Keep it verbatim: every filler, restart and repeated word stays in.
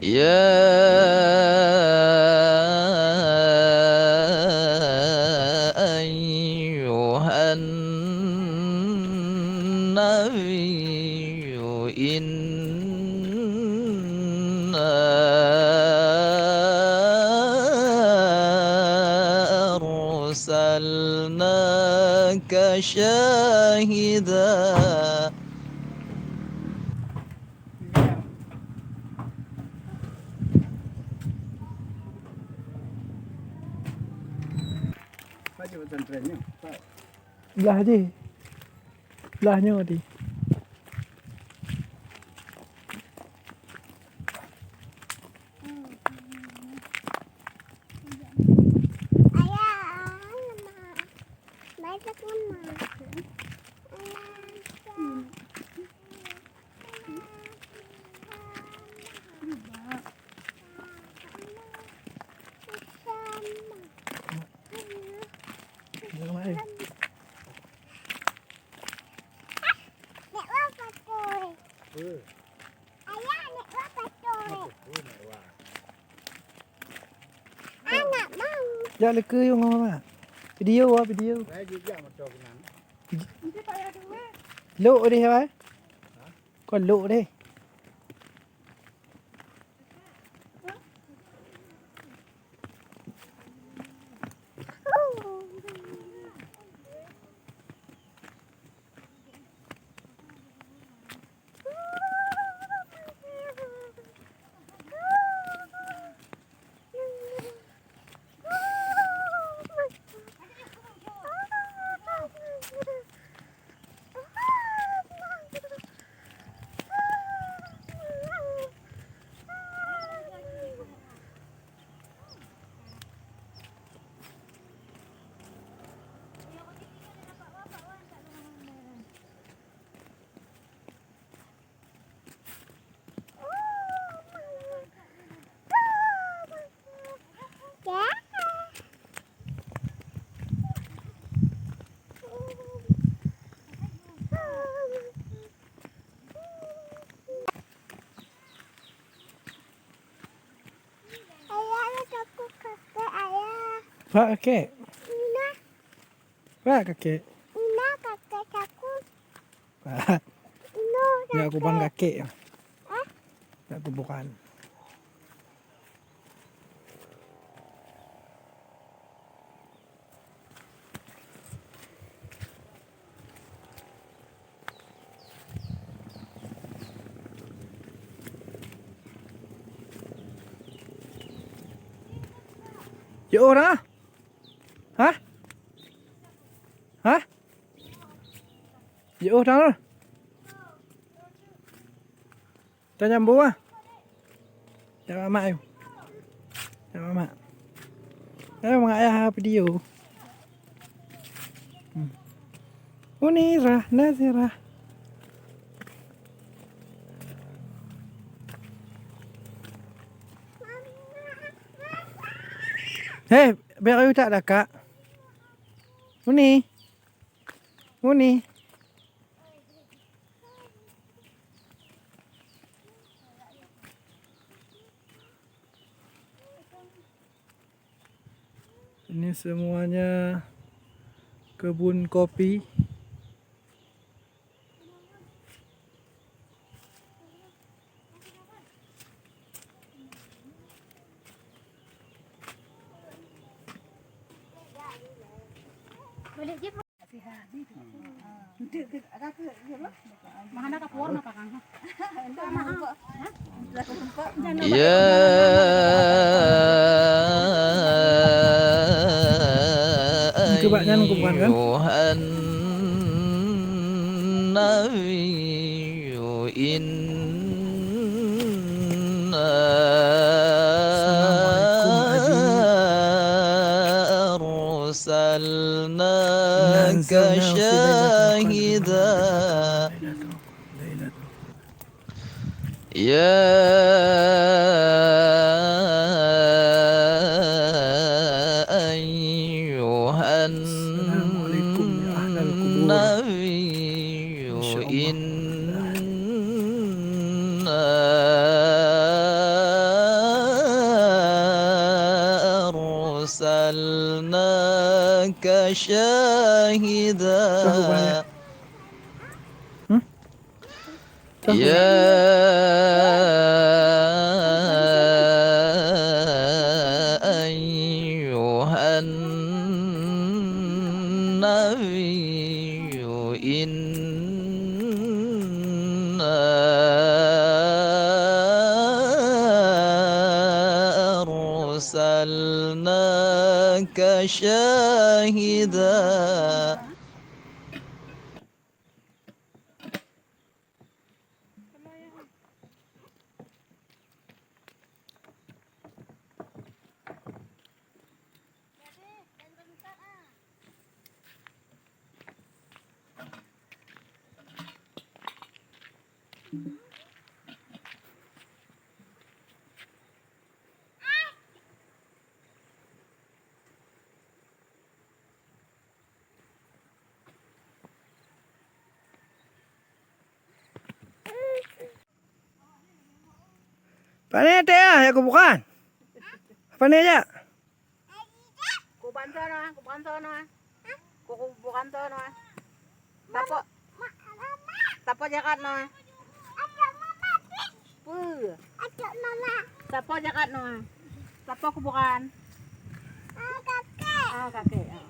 يا أيها النبي إنا أرسلناك شاهدا. Blah jih. Blah nyoe tadi. Jak leukeue yue ngon mak. Video ah, video. Lok deh, wai. Kon lok deh. Ayah, ada takut kakek, ayah. Pak kakek. Ina. Pak kakek. Ina, kakek takut. Pak. Ina, nggak kuban kakek. Kakek. Hah? Nggak kubukan. Jiôh dah? Hah? Hah? Jiôh dah? Tanyam buah. Tanyam mak ayu. Tanyam mak. Ayo mak ayah video. Hmm. Munirah, Nazirah. Hei, biar ayu tak dekat. Muni. Muni. Ini semuanya kebun kopi. Ya ayyuhan nabiyyu inna arsalnaka syahida. Ya ayyuhan nabiyyu inna شاهدا. Hmm? يا أيها النبي إنا أرسلناك شاهدا. Pane teh ah, ya kubukan. Pane ya? Kubukan sana, kubukan sana. Kubukan sana. Tapo, tapo jakat na. Pu. Tapo jakat na. Tapo kubukan. Ah, kakek. Ah,